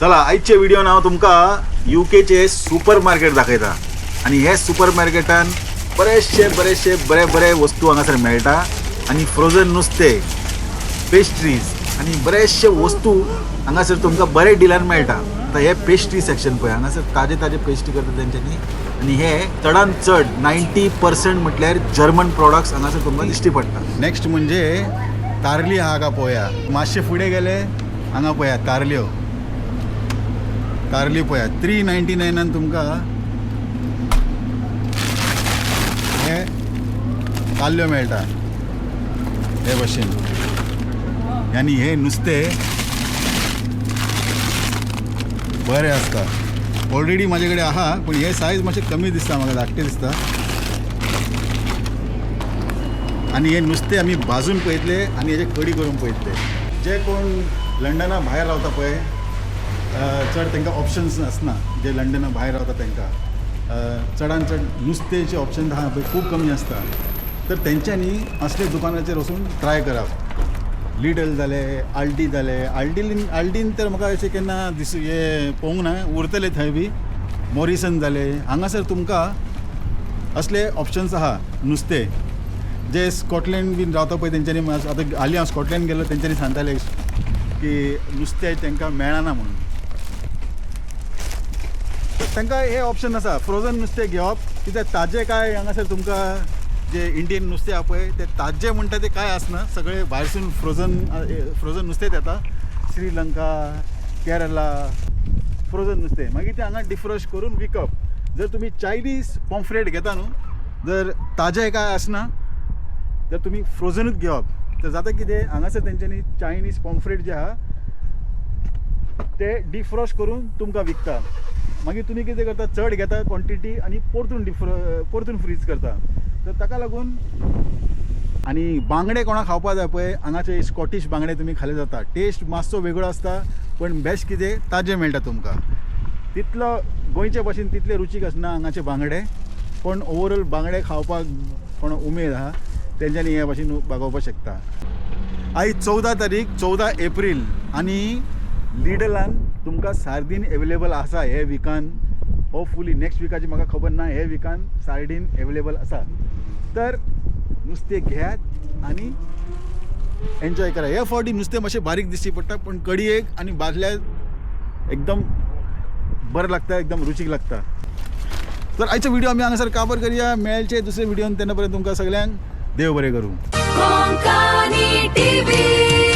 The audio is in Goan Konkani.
चला आयच्या व्हिडिओन हांव तुमकां युकेचे सुपर मार्केट दाखयता आनी हे सुपर मार्केटान बरेचशे बरेचशे बरे बरे वस्तू हांगासर मेळटा आनी फ्रोजन नुस्तें, पेस्ट्रीज आनी बरेचशे वस्तू हांगासर तुमकां बरे डिलान मेळटा. आतां हे पेस्ट्री सेक्शन पळय, हांगासर ताजे ताजे पेस्ट्री करता तेंच्यांनी आनी हे चडान चड 90% म्हटल्यार जर्मन प्रोडक्ट्स हांगासर तुमकां दिश्टी पडटा. नेक्स्ट म्हणजे तारली आहा का पळोवया. मातशे फुडें गेले हांगा पळया तारल्यो, तारली पळया 399 तुमकां हे ताल्ल्यो मेळटा हे भशेन. आनी हे नुस्तें बरें आसता. ऑलरेडी म्हाजे कडेन आहा, पूण हे सायज मातशें कमी दिसता म्हाका, धाकटें दिसता. आनी हे नुस्तें आमी भाजून पळयतले आनी हेजे कडी करून पळयतले. जे कोण लंडना भायर रावता पळय, चड तांकां ऑप्शन्स आसना. जे लंडना भायर रावता तांकां चडान चड नुस्त्याचे ऑप्शन आहा पळय खूब कमी आसता. तर तेंच्यांनी असले दुकानाचेर वचून ट्राय करप. लिडल जाले, आल्डी जाले, आल्डीन तर म्हाका अशें केन्ना दिस हे पळोवंक ना, उरतले थंय बी. मॉरिसन जाले, हांगासर तुमकां असले ऑप्शन्स आहा नुस्तें. जे स्कॉटलँड बीन रावता पळय तेंच्यांनी, आतां हालीं हांव स्कॉटलँड गेलो, तेंच्यांनी सांगताले की नुस्तें तांकां मेळना म्हणून. तांकां हे ऑप्शन आसा फ्रोजन नुस्तें घेवप, कित्याक ताजें काय हांगासर तुमकां जे इंडियन नुस्तें आहा पळय ते ताजें म्हणटा ते कांय आसना, सगळे भायरसून फ्रोजन नुस्तेंच येता. श्रीलंका, केरला फ्रोजन नुस्तें, मागीर तें हांगा डिफ्रोस्ट करून विकप. जर तुमी चायनीज पॉम्फ्रेट घेता न्हू, जर ताजें कांय आसना तर तुमी फ्रोजनूच घेवप. तर जाता कितें, हांगासर तेंच्यांनी चायनीज पॉम्फ्रेट जे आहा ते डिफ्रॉस्ट करून तुमकां विकता. मागीर तुमी कितें करता, चड घेता क्वॉन्टिटी आनी परतून परतून फ्रीज करता. तर ताका लागून आनी बांगडे कोणाक खावपा जाय पळय, हांगाचे स्कॉटीश बांगडे तुमी खाले जाता. टेस्ट मातसो वेगळो आसता, पण बेस्ट कितें ताजें मेळटा तुमकां. तितलो गोंयचे भाशेन तितले रुचीक आसना हांगाचे बांगडे, पण ओवरऑल बांगडे खावपाक कोण उमेद आहा तेंच्यांनी हे भाशेन भागोवपाक शकता. आयज 14 तारीख, 14 एप्रील आनी लिडलान तुमकां सार्दीन एवेलेबल आसा हे विकान. होपफुली नेक्स्ट विकाची म्हाका खबर ना, हे विकान सार्डीन एवेलेबल आसा. तर नुस्तें घेयात आनी एन्जॉय करा. हे फावटी नुस्तें मातशें बारीक दिश्टी पडटा, पूण कडयेक आनी भाजल्यार एकदम बरें लागता, एकदम रुचीक लागता. तर आयचो व्हिडिओ आमी हांगासर काबर करया. मेळचे दुसरे व्हिडियोन, तेन्ना पर्यंत तुमकां सगळ्यांक देव बरें करूं. कोंकणी टीव्ही.